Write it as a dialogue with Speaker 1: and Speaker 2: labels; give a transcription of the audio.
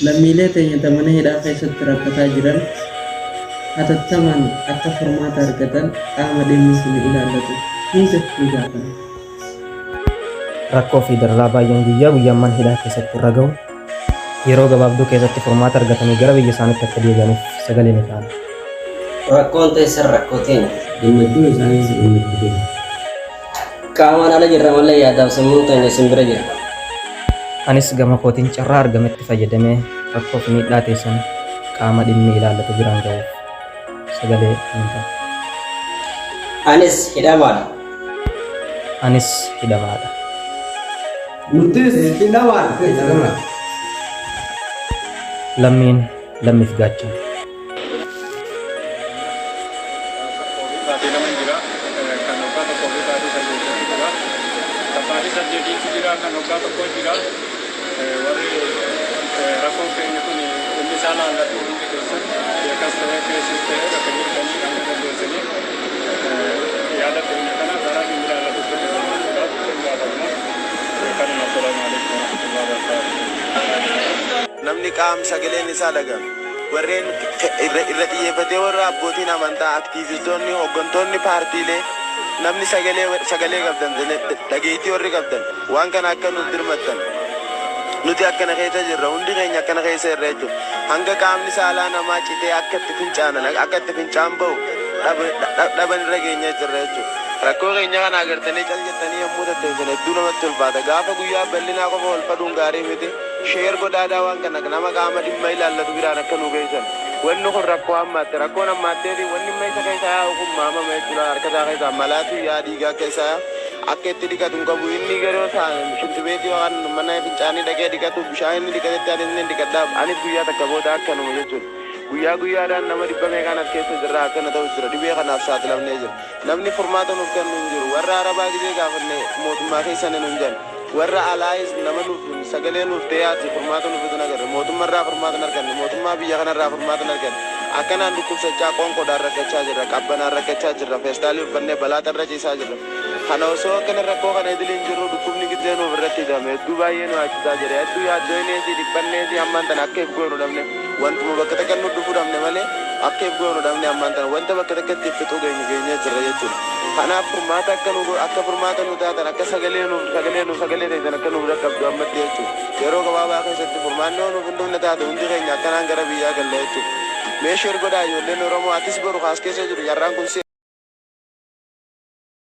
Speaker 1: Lammiilee teenya ta mana hidhaa keessatti rakkataa jiran hatattamaan akka furmaata argatan qaama dhimmi kuni ilaallatu hunda ni gaafanna.
Speaker 2: Rakkoo fi dararaa baay'een guyyaa guyyaan mana hidhaa keessatti irra gahu yeroo gabaabduu keessatti furmaata argatanii gara biyya isaaniitti akka deebi'aniif sagalee ni taana.
Speaker 3: Rakkoon teessan rakkoo teenya.
Speaker 4: Gammachuun isaaniis gammachuu keenya.
Speaker 3: Qaamaan ala jirra malee yaadaaf sammuun keenya isin bira jira.
Speaker 2: Anis gama kootiin carraa argametti fayyadamee rakkoo fi miidhaa teessan qaama dhimmi ilaallatu biraan gahuuf sagalee nan ta'a.
Speaker 3: Anis hidhamaadha.
Speaker 2: Anis hidhamaadha.
Speaker 4: Nutis hidhamaadha.
Speaker 2: Lammiin lammiif gaachana.
Speaker 5: Tokkoo fi baatii 2 jira. Kan waggaa tokkoo fi baatii saddeetiitu jira. Kan baatii saddeetiitu jira. Kan waggaa tokkoo jira. Warri rakkoon keenya kun dhimmi isaa laallatu hundi keessan beekas ta'ee keessis ta'ee bakka jirtanii hanga dandeessanii yaada keenya kana gara dhimmi laallatutti akka dabarsuudhaaf isin gaafanna. Kanuma. Assalaamu alaikum warahmatullahi wabarakatuh.
Speaker 6: Namni qaam sagaleen isaa dhaga'ame. Warreen irra irra xiyyeeffatee warra abbootiin amantaa, aktiivistoonni, hooggantoonni paartiilee namni sagalee sagalee qabdan dhageettii warri qabdan waan kana akka nuuf dirmattan nuti akkana keessa jirra hundi keenya akkana keessa jirra jechuudha. Hanga qaamni saalaa namaa citee akka itti fincaanan akka itti fincaan bahu dhaban irra geenyee jirra jechuudha. Rakkoo keenya kana agartanii cal jettanii yommuu tatteessan hedduu namatti ulfaata. Gaafa guyyaa bal'inaa qofa wal faduun gaarii miti. Share godhaadhaa waan kana nama qaama dhimma ilaallatu biraan akka nu geessan. Wanni kun rakkoo hammaatte. Rakkoon hammaatteefi wanni amma isa keessa yaa'u kun maamama jechuudha. Harka isaa keessaa malaatu yaa dhiigaa akka isaa akka itti dhiqatu hin qabu. Inni garuu shintibeetii yookaan mana fincaanii dhaqee dhiqatu bishaan inni dhiqatetti anis ni dhiqadhaaf. Anis guyyaa takka booda akkanuma jechuudha. Guyyaa guyyaadhaan nama dhibba meeqaan as keessa jirra akkana ta'u jira. Dhibee kanaaf saaxilamnee jira. Namni furmaata nuuf kennu hin jiru. Warra Arabaa gizee gaafanne mootummaa keessani nun jedhan. Warra alaayis nama nuuf sagalee nuuf ta'ee asii furmaata nuuf fidu hin agarre. Mootumma irraa furmaata hin arganne. Mootummaa biyya kana irraa furmaata hin arganne. Akkanaan dhukkubsachaa qoonqoodhaan rakkachaa jirra. Qabbanaan rakkachaa jirra. Feestaalii uffannee balaaxa irra ciisaa jirra. Kana osoo akkana rakkoo kana idiliin jirru dhukkubni gizee nuuf irratti hidhame hedduu baay'ee nu yaachisaa jira. Hedduu yaaddoyneesi dhiphanneesi ammaan tana akka if goonu dhabne. Wantuma bakka takka nu dhufu dhabne malee akka if goonu dhabne ammaan tana wanta bakka takkatti if fixuu geenyu geenyee jirra jechuudha. Kanaaf furmaata akka nu akka furmaata nu taatan akka sagalee nuuf sagalee nuuf sagalee teessan akka nuuf dhaqqabdu ammatti jechuudha. Yeroo gabaabaa keessatti furmaanni yoo nuuf hin dhufne taate hundi keenya akkanaan gara biyyaa galla jechuudha. Mee share godhaa ijoolleen Oromoo atis boru kaas keessa jiru carraan kun si.